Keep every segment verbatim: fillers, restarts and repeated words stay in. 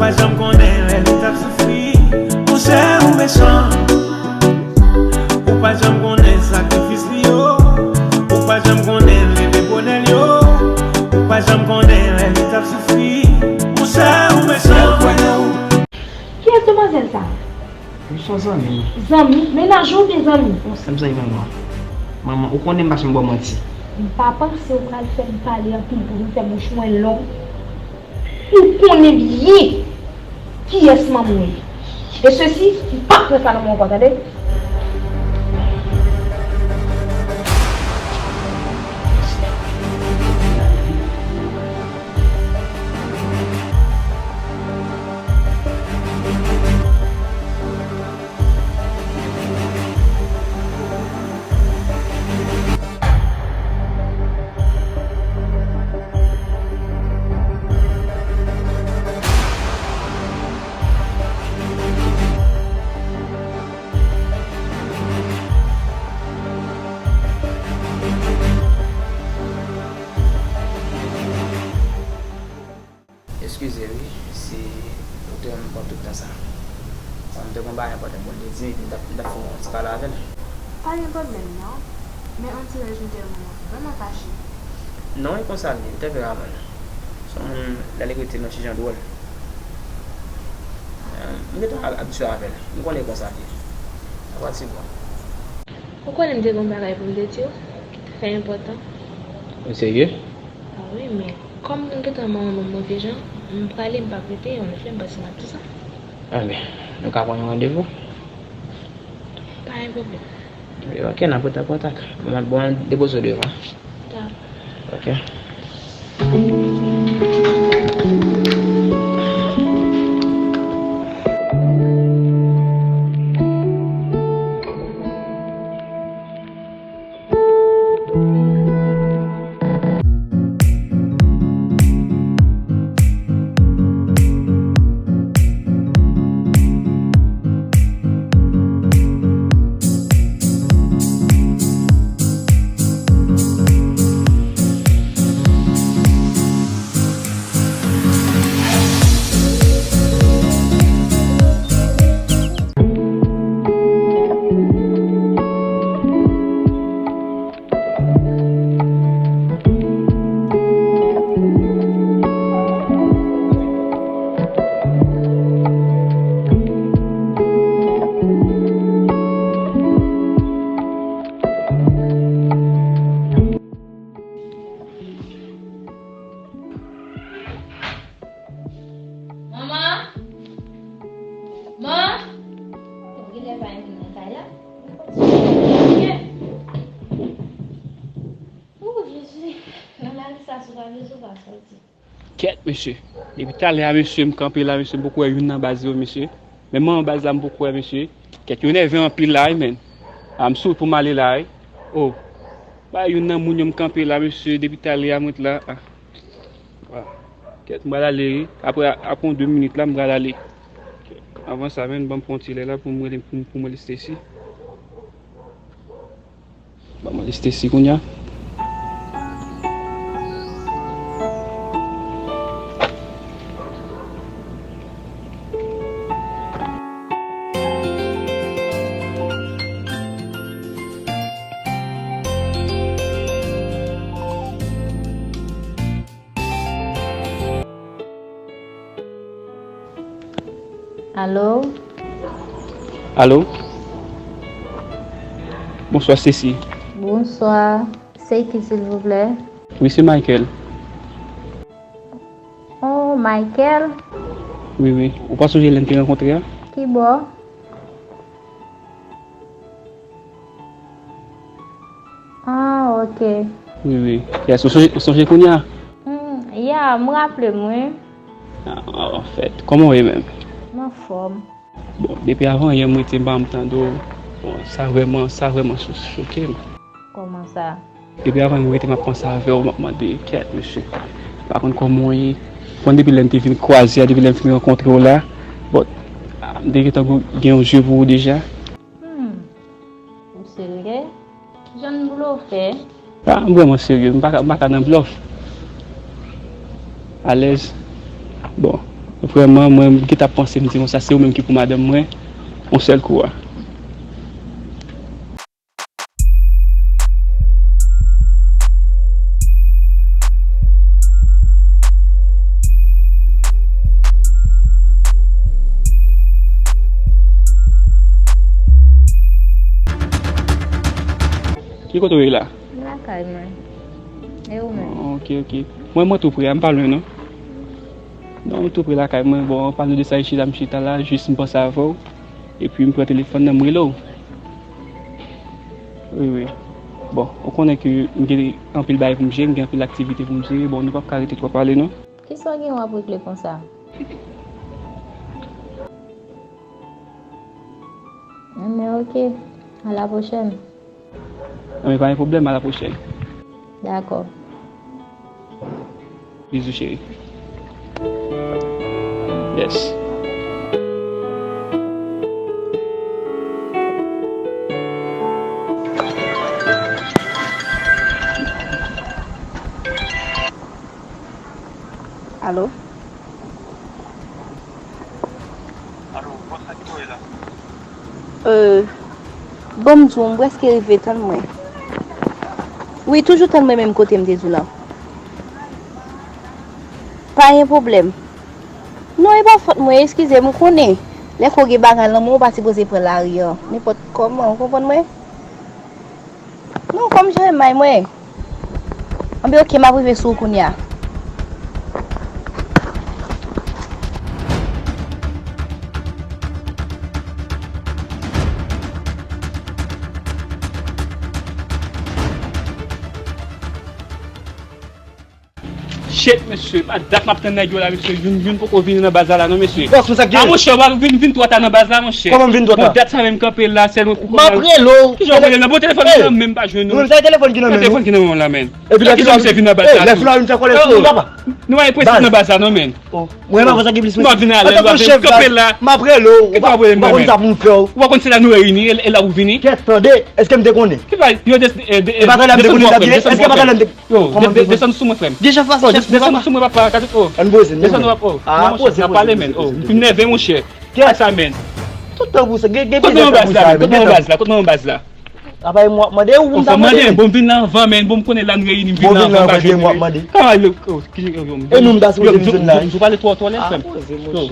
Janm konnen lè li t ap soufri. Monchè, ou mechan. Ou pa janm konnen sakrifis li yo. Ou pa janm konnen leve bonè l yo. Ou pa janm konnen lè li t ap soufri. Monchè, ou mechan. Kiyès demwazèl sa? M se yon zanmi. Zanmi? Mennaj ou oubyen zanmi? M se zanmi manman. Manman, ou konnen m pa janm ba w manti. M pa panse w pral fè m pale anpil pou vin fè bouch mwen long. Ou konnen byen kiyès manman w ye. E sesi, m p ap pran sa nan men w ankò, tande? Eskize wi, si ou te wè m pran tout tan sa. Bon, m te gen yon bagay enpòtan pou m te di, m t ap, m t ap fè yon ti pale avè l. Pa gen pwoblèm non, men on dirait m te wè w vrèman fache. Non, e konsa l ye, m te vle raman l. Se yon moun, lè li rete, l yon ti jan dwòl. Eh, m gentan ab-, abitye avè l, m konnen e konsa l ye. Sa pral ti bon. Ou konnen m te gen yon bagay pou m te di w, ki trè enpòtan. Ou serye? A wi, men kòm nou gentan manman m move jan, m prale, m p ap rete, yon lòt lè m panse m ap di sa. Anben, nou ka pran yon randevou? Pa gen pwoblèm. Ebyen, ok, n ap rete an kontak. Bon, m ap, bon, depoze w devan. Dakò. Ok. Manman! Man! Ou genlè pa vin nan kay la? Ou, Jezi! Nan lari sa, si w pa vle, si w pa sòti. Kèt, mesye. Depi talè a, mesye, m kanpe la, mesye, m poko wè youn nan baz yo, mesye. Menm manman baz la, m poko wè, mesye. Kèt, yo nève anpil la, wi, menn. A, m sou wout pou m ale la, wi. O. Ba youn nan moun yo, m kanpe la, mesye, depi talè a, m ret la. A. Wa. Kèt, m pral ale, wi. Apre, apre yon de minit la, m pral ale. Avan sa, menn, ban m pran yon ti lè la pou m rele, pou m, pou m rele Stacy. Ban mwen li Stacy kounye a. Alo? Alo? Bonswa, Stacy. Bonswa. Se ki, silvouplè? Wi, se Michael. Oh, Michael? Wi, wi. Ou pa sonje lè n te rankontre a? Ki bò? Ah, ok. Wi, wi. Yes, ou sonje, ou sonje kounye a? Hmm, ya, m raple m, wi. Ah, anfèt, kòman w ye menm? M anfòm. Bon, depi avan yè m rete m pa janm tande w. Bon, sa vrèman, sa vrèman cho-, choke m. Kòman sa? Depi avan yè m rete m ap panse avè w, m ap mande, kèt, mesye. M pa konn kòman w ye. Bon, depi lè n te vin kwaze a, depi lè n fin rankontre w la, bon, m te gentan gen yon je pou ou deja. Hmm. Ou serye? Jan blofè. Ah, m vrèman serye. M pa ka, m pa ka nan blòf. Alèz. Bon. Vrèman, mwen, m gentan ap panse, m di konsa, se ou menm ki pou madanm mwen, yon sèl kou a. Ki kote w ye la? Lakay mwen. E ou menm? Ah, ok, ok. Mwen, mwen tou pre a, m pa lwen non. Non, m tou pre lakay mwen. Bon, an palan de sa, e chita m chita la, jis m panse avè w. Epi m pran telefòn nan, m rele w. Wi, wi. Bon, ou konnen ke m gen anpil bagay pou m jere, m gen anpil aktivite pou m jere. Bon, nou p ap ka rete twò pale non. Kisa w gen w ap regle konsa? Enben, ok. A la pwochèn. Enben, pa gen pwoblèm, a la pwochèn. Dakò. Bizou, cheri. Yes. Alo? Alo, bòs la ki kote la? Euh, bon, m di w, m prèske rive, tann mwen. Wi, toujou tann mwen menm kote m te di w lan. Pa gen pwoblèm. Non, e pa fòt mwen, eskize m, ou konnen. Lè ke w gen bagay nan men w, ou pa sipoze pran lari an. Nenpòt kòman, ou konprann mwen? Non, fò m jere may mwen. Anben, ok, m ap rive sou ou kounye a. Shit, mesye, pa dat m ap tann nèg yo la, mesye. Youn, youn poko vini nan baz la, la, non, mesye. Bòs, men sa k gen? Ah, monchè, w ap vin, vin twò ta nan baz la, monchè. Kòman m vin twò ta? Bon, dat sa menm kanpe la, sèlman kou. M ap rele w. Kijan w rele? Nan, bon, telefòn ki nan men m pa jwenn ou. Menm sa, telefòn ki nan men w la. Telefòn ki nan men w la, men. Epi lè sou la, misye vin nan baz la, lè sou la, vin fè kòlè sou mwen, papa. Nou pa gen prensip nan baz la, non, men. Mwen, m ap fè sa ki plis, mesye. Nou ap vin alèz, nou ap vin kanpe la. M ap rele w. Ou pa konn se la nou reyini, e la ou vini. Kèt, tande, èske m te konnen? Ki bagay? Yo, de, de, e pa talè m te konnen sa byen? Èske pa talè m te Yo, de, de, desann sou mwen, frè m. Gen chèf pase chèf, desann sou mwen, papa. Gade, oh. Ann poze, desann, papa, oh. Ah, non, monchè, n ap pale, men. Oh, m fin nève, monchè. Kisa sa, men? Tout tan pou sa, gen, gen kote mwen baz la, men? Kote mwen baz la? Kote mwen baz la? Apa, e mwen w ap mande ou pou m ta mande? Bon, m vin la anvan, men. Bon, m konnen la n reyini, m vin la anvan, m pa jwenn ou. Kòman, oh, ki, yo, yo, e nou, m ta sipoze vin jwenn la, wi. Yo pale twò twò lè, frè m. Yo,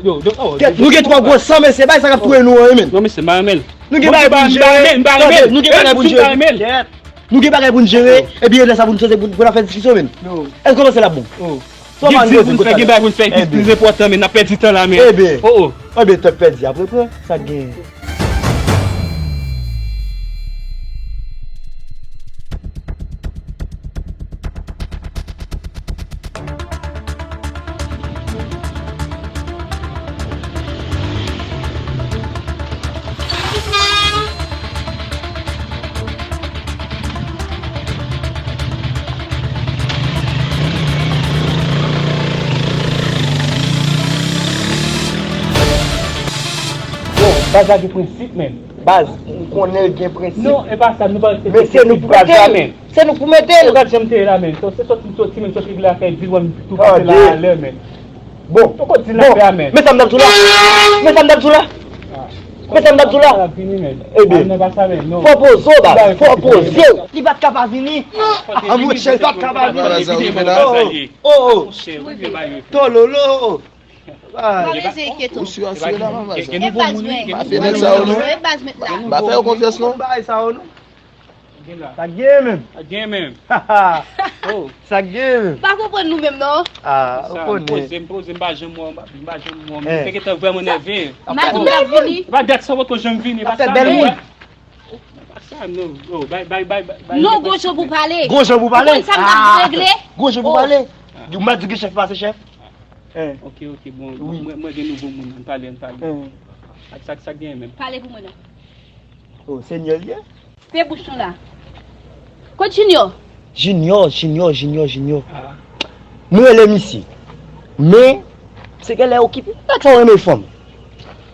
yo, yo, oh, kèt, nou gen twò gwo san, mesye, bay sa k ap touye nou an, wi, men. Non, mesye, m pa renmen l. Nou gen bagay pou n jere. Nou gen bagay pou n jere. Nou gen bagay pou n jere, epi lè sa pou n chanje, pou n, pou n ap fè diskisyon menm. Èske w panse l ap bon? Gen dil pou n fè, gen bagay pou n fè ki plis enpòtan, men n ap pèdi tan la, men. Enben, oh, oh. Enben, tan k pèdi a, pran, pran sa k genyen. Bon, baz la gen prensip, men. Baz, m konnen l gen prensip. Non, e pa sa, nou pa respekte prensip baz la, men. Se nou k pou mete l. Gad jan m te ye la, men. Se sòti m sòti, men, sòti lakay di w, m tou pase la alè, men. Bon. Poko di l afè a, men. Men sa m t ap di w la. Men sa m t ap di w la. Men sa m t ap di w la. Ebyen. Fò poze w, baz. Fò poze w. Li pa t ka pa vini. A, monchè, li pa t ka pa vini. Oh, oh. Tololo. Ou si w asire la, manman sa. E baz mwen. Pa fè nèg sa yo, non. E baz mwen la. Pa fè yo konfyans, non. Sa k gen menm? Sa k gen menm? Oh. Sa k gen menm? Pa konprann nou menm, non. Ah, ou konnen. M poze, m poze, m pa janm wè w, m pa janm wè w. M te gentan vrèman nève. M ap vini. Pa dat sa poko janm vini, pa sa menm. Pa sa, non. Oh, bay, bay, bay, bay. Non, gon jan pou pale. Gon jan pou pale? Ou konn sa m t ap regle? Gon jan pou pale? Ou mèt di gen chèf pase chèf? Ok, ok, bon, mwen, mwen gen nouvo moun, ann pale, ann pale. Sa, sa, sa k gen menm? Pale pou mwen non. Oh, senyè l ye? Pe bouch nou la. Kot Junior? Junior, Junior, Junior, Junior. Mwen rele misye. Men, misye genlè okipe. Nèg sa yo renmen fanm.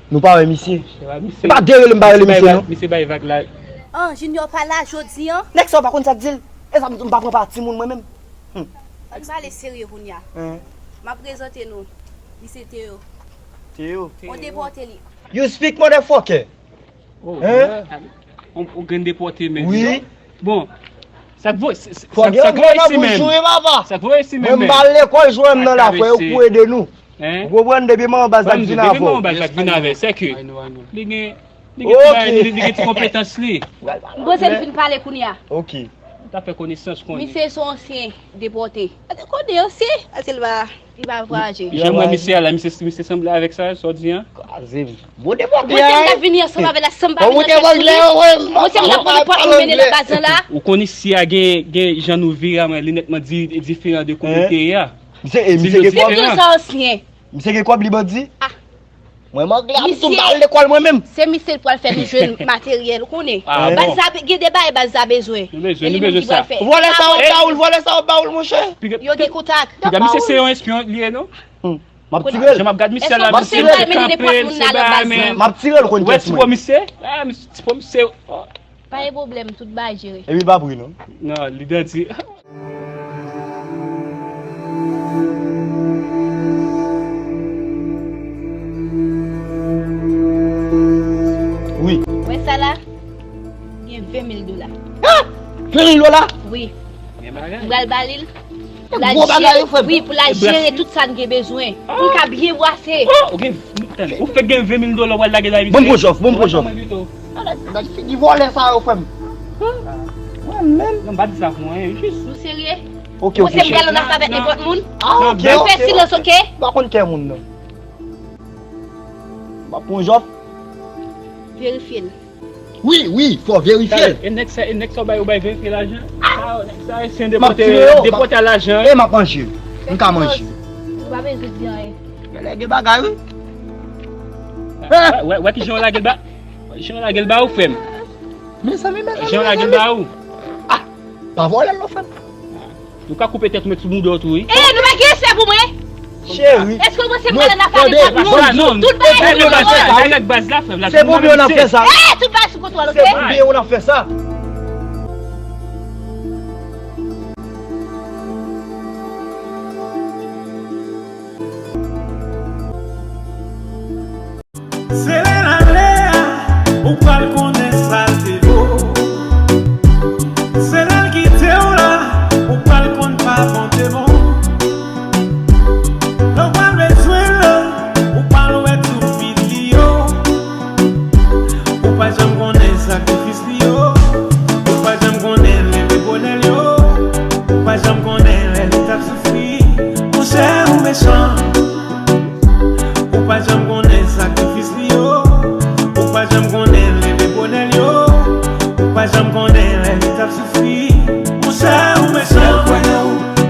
Nou pa wè misye. E pa de rele m pa rele misye, non. Misye bay vag la. An, Junior pa la jodi an? Nèg sa yo pa konn sa k di l. E sa m, m pa pran pa timoun mwen menm. Ann pale serye kounye a. M ap prezante nou. Li se Teo. Teo. On depòte li. You speak motherfucker. Hein? Ou gen depòte men. Wi. Bon. Sa k voye sa k voye isi menm. Sa k voye isi menm. Mwen m al lekòl jwenn nan la frè yo pou ede nou. Ou konprann depi manman baz la k vin avè w. Li gen li gen ti konpetans li. M panse l fin pale kounye a. Ok. Ou ta fè konesans konnen. Misye se yon ansyen depòte. Konnen ansyen. Paske l pa li pa vwayaje. Jan m wè misye a la, misye misye sanble avèk sa, sa w di an? Kraze m. Bon depòte a. Mwen se m ta vini ansanm avè l la, san m pa vini ansanm avè l. Mwen se m ta konn pòt mwen mennen nan baz lan la. Ou konn isi a gen gen jan nou vire a mwen li nètman diferan de kote l te ye a. Misye e misye gen kòb. Misye sa ansyen. Misye gen kòb li bandi. Mwen m angle a m tou m pa al lekòl mwen menm. Se misye l pral fè nou jwenn materyèl ou konnen. Baz la gen de bagay baz la bezwen. Nou bezwen nou bezwen sa. Vòlè sa w ap ba w l vòlè sa w ap ba w l monchè. Yo gen kontak. Piga misye se yon espyon li ye non. M ap tire l. Jan m ap gad misye la misye kanpe se bagay men. M ap tire l konn kès mwen. Wè ti pwomite. Ti pwomite. Pa gen pwoblèm, tout bagay jere. Epi l pa pri non. Non, li danti. Wi. Wè sa la? Gen ven mil dola. Ven mil dola? Wi. Gen bagay. M pral ba li l. Gwo bagay yo frè m. Wi, pou l al jere tout sa n gen bezwen. Pou l ka byen bwase. Ou gen ou fèk gen ven mil dola w al lage la misye. Bon pwojòf, bon pwojòf. Nèg figi vòlè sa yo frè m. Mwen menm. Non, m pa di sa pou anyen, jis. Nou serye? Ok, ok. Mwen se m pral nan afè nenpòt moun. Ah, ok, ok. Fè silans, ok? M pa konn kè moun non. M pa pwojòf. Verifye l. Wi, wi, fò verifye l. E nèg sa, e nèg sa w bay, ou bay verifye lajan? Sa, nèg sa, se yon depòte, depòte a lajan. E m ap manje. M ka manje. Ou pa bezwen di anyen. Genlè gen bagay wi. Wè, wè kijan w lage l ba, kijan w lage l ba ou frè m. Mezanmi, mezanmi. Kijan w lage l ba ou. Pa vòlè l non frè m. Nou ka koupe tèt ou met sou bouda w tou wi. Eh, nou pa gen respè pou mwen. Cheri. Èske w panse m pral nan afè avèk moun? Non, tout bagay nou nan base la. Se pou mwen nan fè sa. Eh, tout bagay sou kontwòl, ok? Se pou mwen nan fè sa. Se lè l ale a, ou pral konnen sa l te vo. Se lè l kite w la, ou pral konn pa bon te bon. Lè w pral bezwen l, ou pral wè tou fid li yo. Ou pa janm konnen sakrifis li yo. Ou pa janm konnen leve bonè l yo. Ou pa janm konnen lè li t ap soufri. Monchè, ou mechan. Ou pa janm konnen